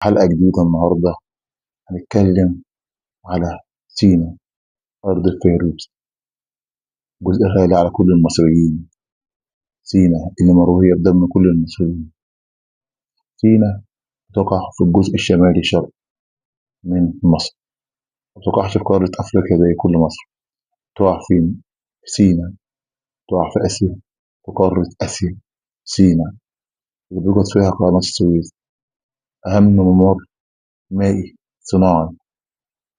حلقة جديدة النهاردة هنتكلم على سينا، أرض الفيروز، جزء غالي على كل المصريين. سينا اللي مروية بدم كل المصريين. سينا تقع في الجزء الشمالي شرق من مصر، ما تقعش في قارة أفريقيا زي كل مصر. تقع فين؟ في سينا. تقع في آسيا، في قارة آسيا. سينا اللي بيوجد فيها قناة السويس، أهم ممر مائي صناعي.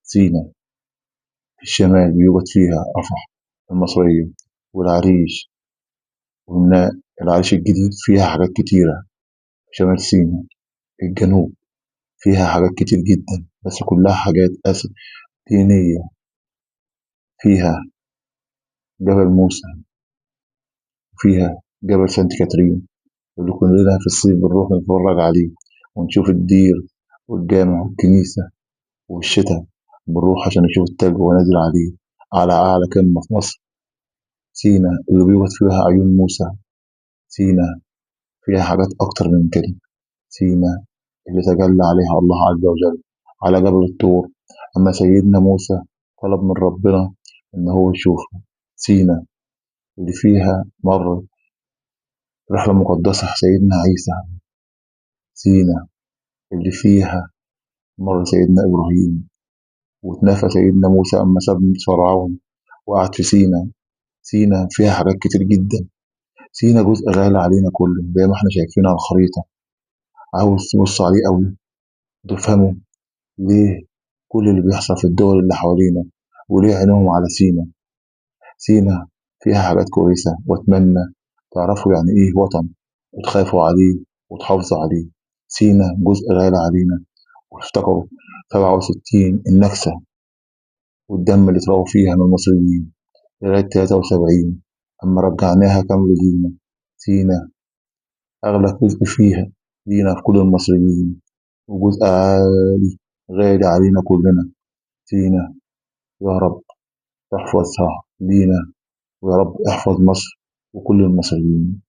سينا في الشمال بيوجد فيها رفح المصرية والعريش، ومن العريش الجديد فيها حاجات كتيرة. شمال سينا. الجنوب فيها حاجات كتير جدا، بس كلها حاجات دينية. فيها جبل موسى، فيها جبل سانت كاترين اللي كلنا في الصيف بنروح نتفرج عليه ونشوف الدير والجامع والكنيسة، والشتاء بنروح عشان نشوف التلج وهو نازل عليه على أعلى قمة في مصر. سينا اللي بيوجد فيها عيون موسى. سينا فيها حاجات أكتر من كده. سينا اللي تجلى عليها الله عز وجل على جبل الطور، أما سيدنا موسى طلب من ربنا إن هو يشوفه. سينا اللي فيها مر رحلة مقدسة سيدنا عيسى. سينا اللي فيها مر سيدنا إبراهيم واتنفى سيدنا موسى أما ساب فرعون وقعد في سينا. سينا فيها حاجات كتير جدا. سينا جزء غالي علينا كله زي ما احنا شايفين على الخريطة. عاوز تبص عليه قوي وتفهمه ليه كل اللي بيحصل في الدول اللي حوالينا وليه عينهم على سينا. سينا فيها حاجات كويسة، واتمنى تعرفوا يعني ايه وطن وتخافوا عليه وتحافظوا عليه. سينا جزء غالي علينا، وافتكروا 67 النكسة والدم اللي اترموا فيها من المصريين لغاية 73 أما رجعناها كاملة لينا. سينا أغلى جزء فيها لينا في كل المصريين، وجزء عالي غالي علينا كلنا. سينا يا رب احفظها لينا، ويا رب احفظ مصر وكل المصريين.